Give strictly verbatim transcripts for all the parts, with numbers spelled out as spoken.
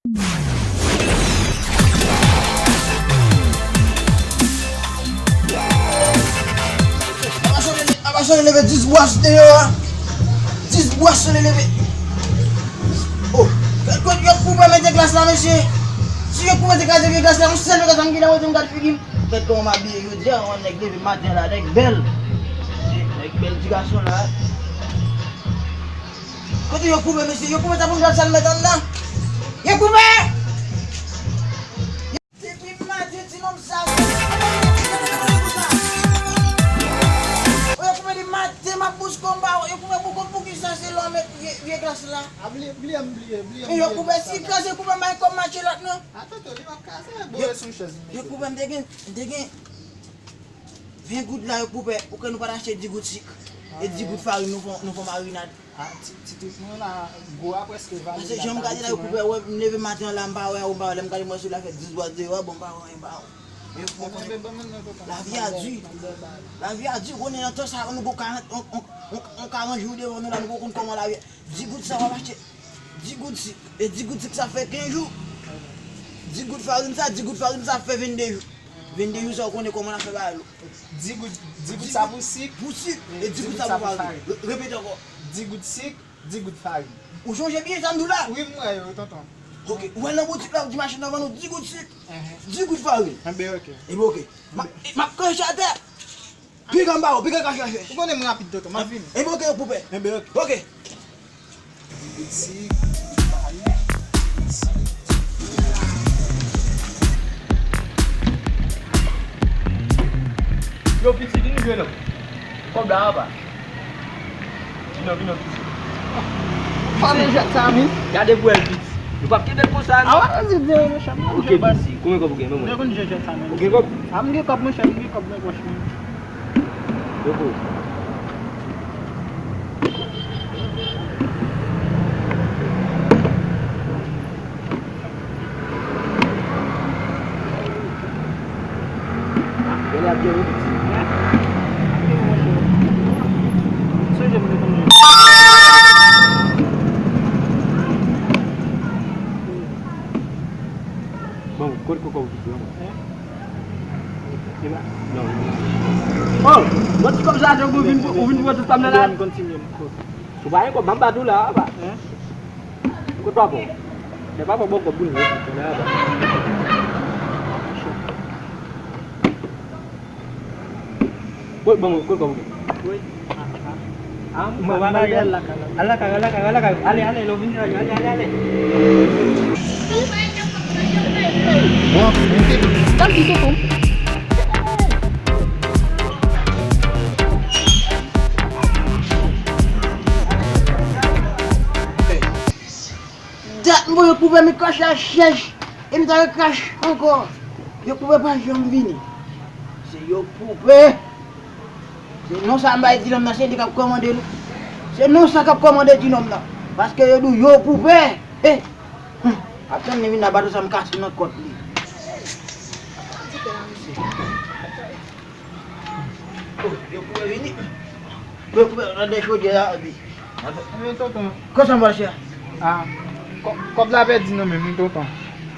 Apa sou leve dis bwa sou deyò a. Dis bwa sou leve. Oh, gad kote yo koupe mete glas la, mesye. Si yo koupe te kraze vye glas la, yon sèl vye glas la, m gentan mete m gad figi m. Gad kòman m abiye jodi a, yon nèg leve maten la, nèg bèl. Nèg bèl ti gason la. Kote yo koupe, mesye? Yo koupe, ta pou m gad sa l mete anndan. Yo koupe! Depi maten, ti nonm sa, yo koupe li maten, m ap bouske yon bawon. Yo koupe pou, pou ki sa se lè w met vye, vye glas la? A, bliye, bliye m, bliye, bliye m, bliye m. Yo koupe, si kraze koupe, m bay kòb matchelòt, non. Atann, li p ap kraze, boule sou chèz. Yo koupe, m te gen, m te gen ven goud la, yo koupe, ou kwè nou pa t achte dis goud sik e dis goud farin, nou fè, nou fè marinad. Ah, ti, ti trip mwen la, gwo a prèske vale. Paske jan m gade la, yo koupe, wè, m leve maten an la, m pa wè, ou pa wè, lè m gade mwen sou la fè dis bwa deyò, bon, m pa wè, m pa wè. Lavi a di. Lavi a di, konnen nan tan sa, nou gon karant, on, on, on, on karant jou devan nou la, nou poko konn kòman lavi a. Dis goud sa, w ap achte dis goud sik. E dis goud sik sa fè kenz jou. Dis goud farin sa, dis goud farin sa fè vennde jou. Vennde jou sa, ou konnen kòman n ap fè bagay yo. Dis goud, dis goud sa pou sik. Pou sik, e dis goud sa pou farin. Re-, repete ankò. Dis goud sik, dis goud farin. Ou sonje byen sa m di w la? Wi, m wè yo, tonton. Ok, ou al nan boutik la, ou di machann nan vann ou dis goud sik, dis goud farin. Enben, ok. Enben, ok. M ap, m ap kòche atè. Piga m ba ou, piga kache kache. Ou konnen m rapid, tonton, m ap vini. Enben, ok, yo koupe. Enben, ok. Ok. Yo, piti, vin jwe non. Kòb la anba. Vin non, vin non, piti. Fòm jwèt sa, wi. Gade pou wè l, piti. Nou p ap kenbe l konsa, non. Awa, se de, mechan. Ok, piti. Konbyen kòb ou gen, menm? Mwen konn jwe jwèt sa, menm. Ou gen kòb? A, m gen kòb, monchè, m gen kòb nan pòch mwen. Yo, pou. Bon, kote kòkò ou kite, non? Oh, bon, ti kòb sa, ou vin, ou vin pran tout pa m nan la. Ou pa gen kòb, m ap bat ou la, apa. Kote papa w? Lè papa w ba w kòb pou nou, konnen apa. Kote, bon, kote kòb ou? Wi. Ah, ah. Ah, m fò pa mal de al lakay, al lakay, al lakay, al lakay. Ale, ale, lè w vin travay, ale, ale, ale. Bon, mete. Tanki, tonton. Dat m voye koupe, men kòch la chèch. E m ta rekrache ankò. Yo koupe pa janm vini. Se yo koupe. Se non sa m bay ti nonm nan, se li k ap kòmande nou. Se non sa k ap kòmande ti nonm nan. Paske yo di w yo koupe. E, hmm, ap tann li vin nan bato sa m kase nan kòt li. Oh, yo koupe vini. Yo koupe nan de chodyè a, epi. Men tonton. Konsa, monchè. Ah, kò-, kòb la pèdi nan men m, tonton.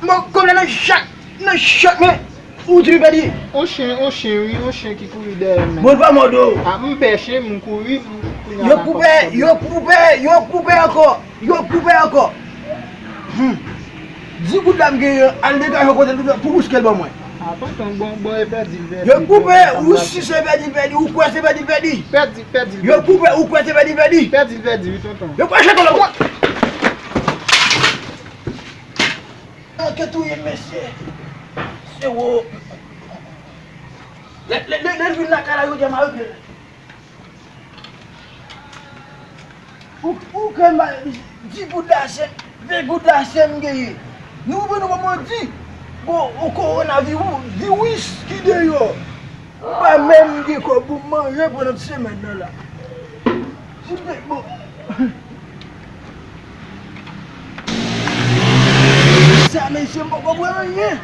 Bon, kòb la nan chak, nan chak men. Ou di li pèdi? On chen, on chen, wi, on chen ki kouri dèyè m. Bon, pa mòde w. Ah, m pè chen, m kouri, m, kounye a yo koupe, yo koupe, yo koupe ankò. Yo koupe ankò. Hmm. Dis goud la m genyen an, al degaje yon kote pou bouske l ban mwen. Ah, tonton, bon, bon, e pèdi l pèdi. Yo koupe, ou si se pèdi l pèdi, ou kwè se pèdi l pèdi. Pèdi, pèdi l pèdi. Yo koupe, ou kwè se pèdi l pèdi. Pèdi l pèdi, wi, tonton. Yo kwè se tonton. Manke touye m, mesye. Se wo. Lè, lè, lè, lè l vin lakay la, yo di a m arete l. Ou, ou kwè m ba dis goud la, se ven goud la, se m genyen. Nou, nou, nou, mwen di, bon, yon kowonaviris ki deyò. M pa menm gen kòb pou m manje pandan semèn nan la. Si m te, bon. Sa, mesye, m poko bwè anyen.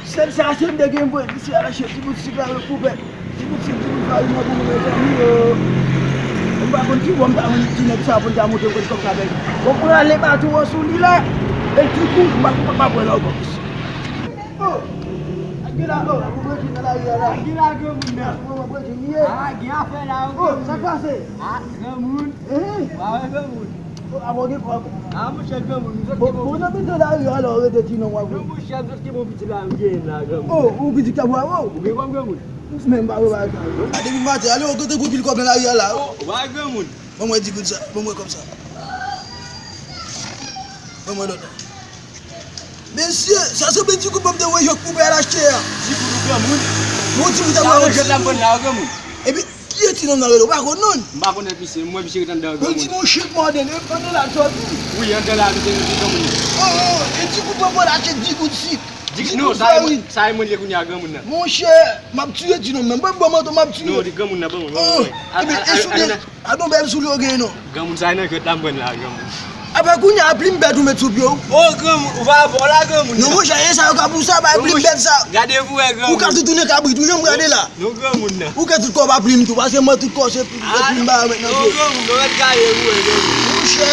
Sèl sa, se m te gen pou di se al achte ti bout sik la, yo koupe. Ti bout sik, ti bout farin nan pou nou, mezanmi, yo. M pa konn ki bò m ta jwenn ti nèg sa pou l ta montre m kote kòb sa pèdi. Bon, m prale baton an sou li la. E di kou, m pa, m pa, m pa pran la ankò. Oh! Ak gen la, oh, pou Bredjin nan lari a la. Ak gen la, granmoun nan. Mwen, mwen, Bredjin, li ye. Ah, gen afè la, oh, granmoun. Sa k pase? Ah, granmoun. Eh? Wa wè granmoun. Oh, a bon, gen kòb. Ah, monchè, granmoun, nou sot bon, ki bon. Bon, nan mitan lari a la, ou rete ti non, w ap. Non, monchè, nou sot ki bon piti lari gen la, granmoun. Oh, ou piti k ap wa, oh. Ou gen kòb, granmoun? Men m pa wè bagay sa. A, depi maten, ale, ou kontre pou pil kòb nan lari a la. Oh, wa granmoun. Ban mwen di goud sa, ban mwen kòb sa. Ban mwen lòt la. Mesye, sa sanble di goud ban m te wè yo k pou pè al achte a. Di goud ou granmoun. Bon, di goud a wè yo. Sa jwèt la m pran la, granmoun. Epi, ki e ti nonm nan rele? Ou pa konn non? M pa konnen misye, m wè misye ret anndan, granmoun. Bon, di monchè k mòde, e anndan la sòti. Wi, anndan la misye rete granmoun. Oh, oh, e di goud ban m al achte di goud sik. Di, non, sa e mwen, sa e mwen li ye kounye a, granmoun nan. Monchè, m ap tiye ti nonm nan. Ban m, ban m manto, m ap tiye. Non, di granmoun nan, ban mwen, ban mwen. Oh, ebyen, e soulye, a don bèl soulye w gen non. Granmoun sa e nan jwèt la m pran la, granmoun. Apa kounye a plim bèt ou met sou pye w? Oh, granmoun, ou pa fò la, granmoun. Non, monchè, e sa yo ka pou sa, bay plim bèt sa. Gade pou wè, granmoun. Ou ka tou tounen kabrit, ou janm gade la. Non, granmoun nan. Ou ka tout kò pa plim tou, paske mwen tout kò se plim ba yo met nan pye. Oh, granmoun, non, mèt gade pou wè, granmoun. Monchè.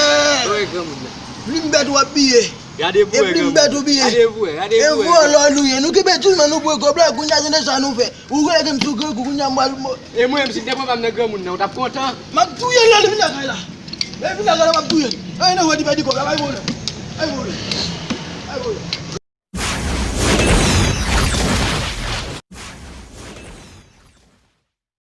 Wè, granmoun nan. Plim bèt w ap biye. Gade pou wè, granmoun. E plim bèt ou biye. Gade pou wè, gade pou wè. E vòlò nou ye. Nou kenbe ti nonm nou pran kòb la, kounye a tande sa nou fè. Ou kwè ke m sou grangou, kounye a m pral mo- E mwen menm, si m te pran pa m nan granmoun nan, ou t ap kontan? M ap touye l, li vin lakay la. Li vin lakay la, m ap touye l. E nan wè li pèdi kòb la, bay vòlè. Bay vòlè. Bay vòlè.